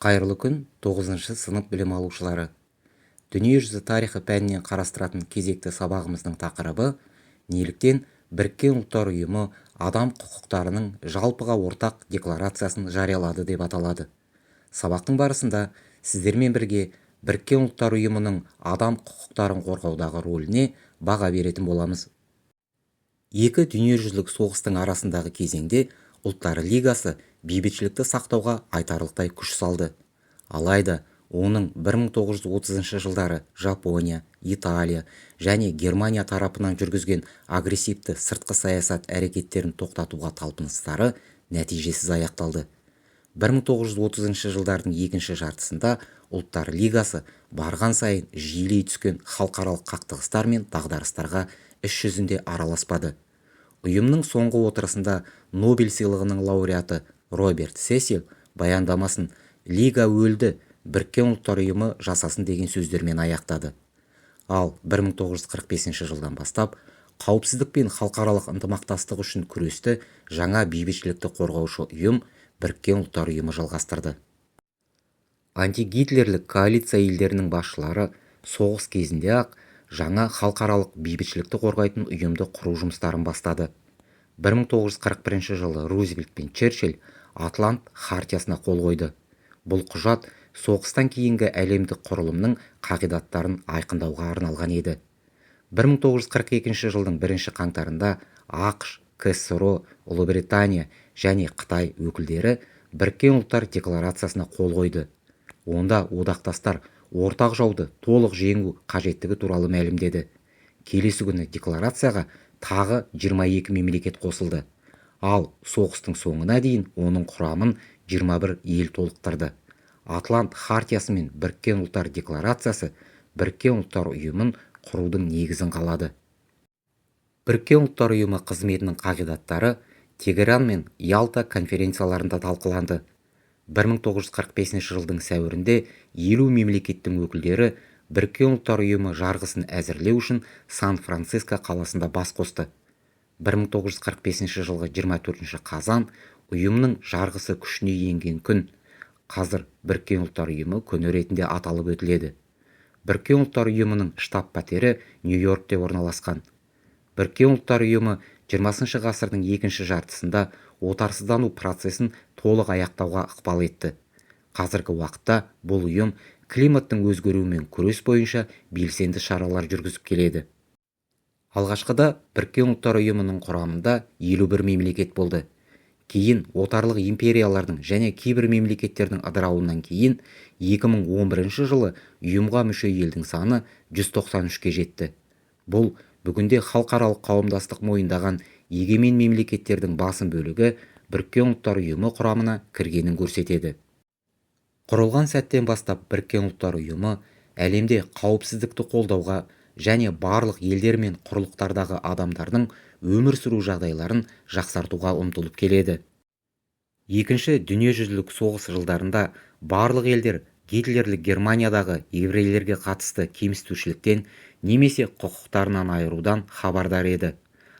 Қайырлы күн, 9 сынып білім алушылары! Дүниежүзі тарихы пәнінен қарастыратын кезекті сабағымыздың тақырыбы: неліктен Біріккен Ұлттар Ұйымы адам құқықтарының жалпыға ортақ декларациясын жариялады деп аталады. Сабақтың барысында сіздермен бірге Біріккен Ұлттар Ұйымының адам құқықтарын қорғаудағы рөліне баға беретін боламыз. Екі дүниежүзілік соғыстың арасындағы кезеңде Ұлттар Лигасы бейбітшілікті сақтауға айтарлықтай күш салды. Алайда оның 1930 жылдары Жапония, Италия және Германия тарапынан жүргізген агрессивті сыртқы саясат әрекеттерін тоқтатуға талпыныстары нәтижесіз аяқталды. 1930 жылдардың екінші жартысында Ұлттар Лигасы барған сайын жиілей түскен халықаралық қақтығыстар мен дағдарыстарға іс жүзінде араласпады. Ұйымның соңғы отырысында Нобель сыйлығының лауреаты Роберт Сесил баяндамасын «Лига өлді, Біріккен Ұлттар Ұйымы жасасын» деген сөздермен аяқтады. Ал 1945 жылдан бастап қауіпсіздік пен халықаралық ынтымақтастық үшін күресті жаңа бейбітшілікті қорғаушы ұйым — Біріккен Ұлттар Ұйымы жалғастырды. Антигитлерлік коалиция елдерінің басшылары соғыс кезінде-ақ жаңа халықаралық бейбітшілікті қорғайтын ұйымды құру жұмыстарын бастады. 1941 жылы Рузвельт пен Черчилль Атлант хартиясына қол қойды. Бұл құжат соғыстан кейінгі әлемдік құрылымның қағидаттарын айқындауға арналған еді. 1942 жылдың бірінші қаңтарында АҚШ, КСРО, Ұлыбритания және Қытай өкілдері Біріккен Ұлттар Декларациясына қол қойды. Онда одақтастар ортақ жауды толық жеңу қажеттігі туралы мәлімдеді. Келесі күні декларацияға тағы 22 мемлекет қосылды. Ал соғыстың соңына дейін оның құрамын 21 ел толықтырды. Атлант хартиясы мен Біріккен Ұлттар Декларациясы Біріккен Ұлттар Ұйымын құрудың негізін қалады. Біріккен Ұлттар Ұйымы қызметінің қағидаттары Тегеран мен Ялта конференцияларында талқыланды. 1945 жылдың сәуірінде 50 мемлекеттің өкілдері Біріккен Ұлттар Ұйымы жарғысын әзірлеу үшін Сан-Франциско қаласында бас қосты. 1945 жылғы 24 қазан — ұйымның жарғысы күшіне енген күн. Қазір Біріккен Ұлттар Ұйымы күні ретінде аталып өтіледі. Біріккен Ұлттар Ұйымының штаб-пәтері Нью-Йоркте орналасқан. Біріккен Ұлттар Ұйымы 20 ғасырдың екінші жартысында отарсыздану процесін толық аяқтауға ықпал етті. Қазіргі уақытта бұл ұйым климаттың өзгеруімен күрес бойынша белсенді шаралар жүргізіп келеді. Алғашқыда Біріккен Ұлттар Ұйымының құрамында 51 мемлекет болды. Кейін, отарлық империялардың және кейбір мемлекеттердің ыдырауынан кейін, 2011 жылы ұйымға мүше елдің саны 193-ке жетті. Бұл бүгінде халықаралық қауымдастық мойындаған егемен мемлекеттердің басым бөлігі Біріккен Ұлттар Ұйымы құрамына кіргенін көрсетеді. Құрылған сәттен бастап Біріккен Ұлттар Ұйымы әлемде қауіпсіздікті қолдауға және барлық елдер мен құрлықтардағы адамдардың өмір сүру жағдайларын жақсартуға ұмтылып келеді. Екінші дүниежүзілік соғыс жылдарында барлық елдер гитлерлік Германиядағы еврейлерге қатысты кемсітушіліктен немесе құқықтарынан айырудан хабардар еді.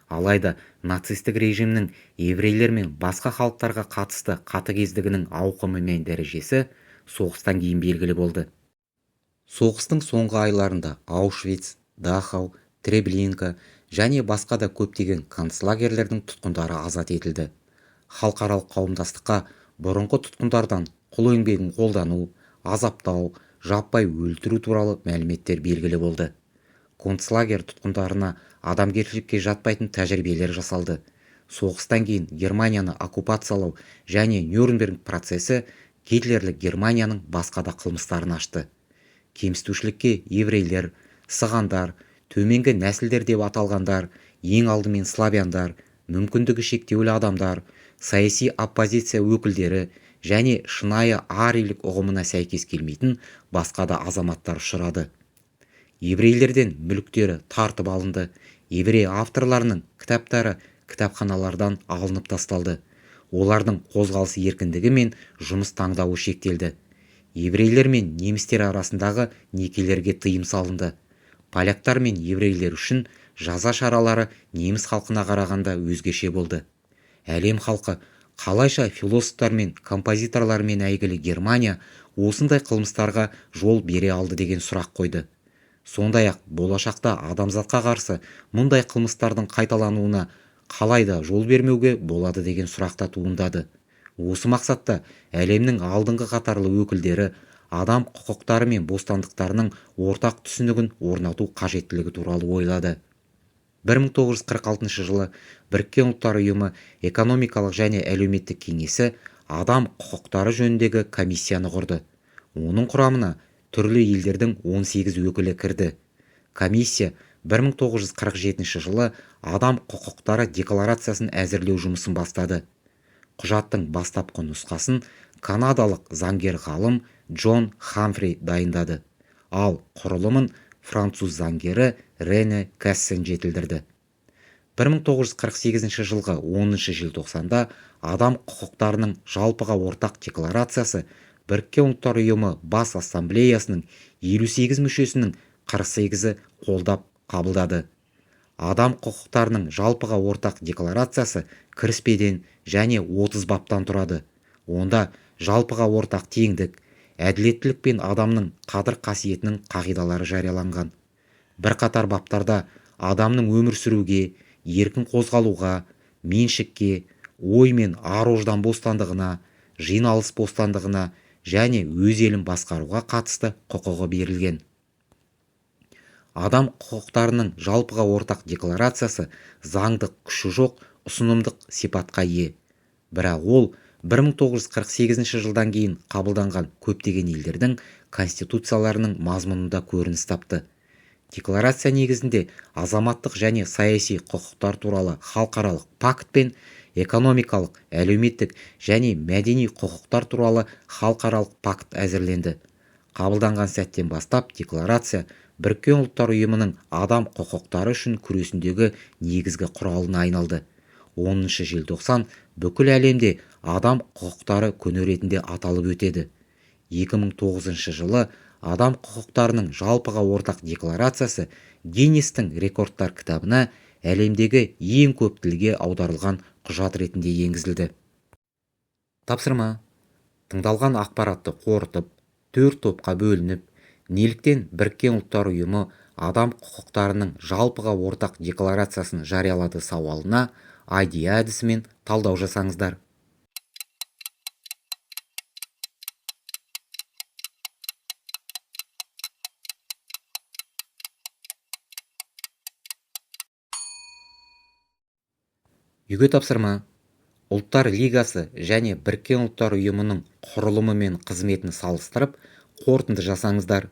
Алайда нацистік режимнің еврейлер мен басқа халықтарға қатысты қатыгездігінің ауқымы мен дәрежесі соғыстан кейін белгілі болды. Соғыстың соңғы айларында Аушвиц, Дахау, Треблинка және басқа да көптеген концлагерьлердің тұтқындары азат етілді. Халықаралық қауымдастыққа бұрынғы тұтқындардан құл еңбегін қолдану, азаптау, жаппай өлтіру туралы мәліметтер белгілі болды. Концлагерь тұтқындарына адамгершілікке жатпайтын тәжірибелер жасалды. Соғыстан кейін Германияны оккупациялау және Нюрнберг процесі гитлерлік Германияның басқа да қылмыстарын ашты. Кемсітушілікке еврейлер, сығандар, төменгі нәсілдер деп аталғандар, ең алдымен славяндар, мүмкіндігі шектеулі адамдар, саяси оппозиция өкілдері және шынайы арийлік ұғымына сәйкес келмейтін басқа да азаматтар ұшырады. Еврейлерден мүліктері тартып алынды, еврей авторларының кітаптары кітапханалардан алынып тасталды, олардың қозғалыс еркіндігі мен жұмыс таңдауы шектелді. Еврейлер мен немістер арасындағы некелерге тыйым салынды. Поляктар мен еврейлер үшін жаза шаралары неміс халқына қарағанда өзгеше болды. Әлем халқы Қалайша философтар мен композиторлармен әйгілі Германия осындай қылмыстарға жол бере алды деген сұрақ қойды. Сондай-ақ болашақта адамзатқа қарсы мұндай қылмыстардың қайталануына қалайда жол бермеуге болады деген сұрақ та туындады. Осы мақсатта әлемнің алдыңғы қатарлы өкілдері адам құқықтары мен бостандықтарының ортақ түсінігін орнату қажеттілігі туралы ойлады. 1946 жылы Біріккен Ұлттар Ұйымы экономикалық және әлеуметтік кеңесі адам құқықтары жөніндегі комиссияны құрды. Оның құрамына түрлі елдердің 18 өкілі кірді. Комиссия 1947 жылы адам құқықтары декларациясын әзірлеу жұмысын бастады. Құжаттың бастапқы нұсқасын канадалық заңгер-ғалым Джон Хамфри дайындады. Ал құрылымын француз заңгері Рене Кассен жетілдірді. 1948 жылғы 10 желтоқсанда адам құқықтарының жалпыға ортақ декларациясы Біріккен Ұлттар Ұйымы Бас Ассамблеясының 58 мүшесінің 48-і қолдап қабылдады. Адам құқықтарының жалпыға ортақ декларациясы кіріспеден және 30 баптан тұрады. Онда жалпыға ортақ теңдік, әділеттілік пен адамның қадір-қасиетінің қағидалары жарияланған. Бірқатар баптарда адамның өмір сүруге, еркін қозғалуға, меншікке, ой мен ар-ождан бостандығына, жиналыс бостандығына және өз елін басқаруға қатысты құқығы берілген. Адам құқықтарының жалпыға ортақ декларациясы заңдық күші жоқ ұсынымдық сипатқа ие. Бірақ ол 1948 жылдан кейін қабылданған көптеген елдердің конституцияларының мазмұнында көрініс тапты. Декларация негізінде азаматтық және саяси құқықтар туралы халықаралық пакт пен экономикалық, әлеуметтік және мәдени құқықтар туралы халықаралық пакт әзірленді. Қабылданған сәттен бастап декларация Біріккен Ұлттар Ұйымының адам құқықтары үшін күресіндегі негізгі құралына айналды. 10 желтоқсан бүкіл әлемде адам құқықтары күні ретінде аталып өтеді. 2009 жылы адам құқықтарының жалпыға ортақ декларациясы Гиннестің рекордтар кітабына әлемдегі ең көп тілге аударылған құжат ретінде енгізілді. Тапсырма. Тыңдалған ақпаратты қорытып, 4 топқа бөлініп, неліктен Біріккен Ұлттар Ұйымы адам құқықтарының жалпыға ортақ декларациясын жариялады сауалына IDEA әдісімен талдау жасаңыздар. Үйге тапсырма. Ұлттар Лигасы және Біріккен Ұлттар Ұйымының құрылымы мен қызметін салыстырып, қорытынды жасаңыздар.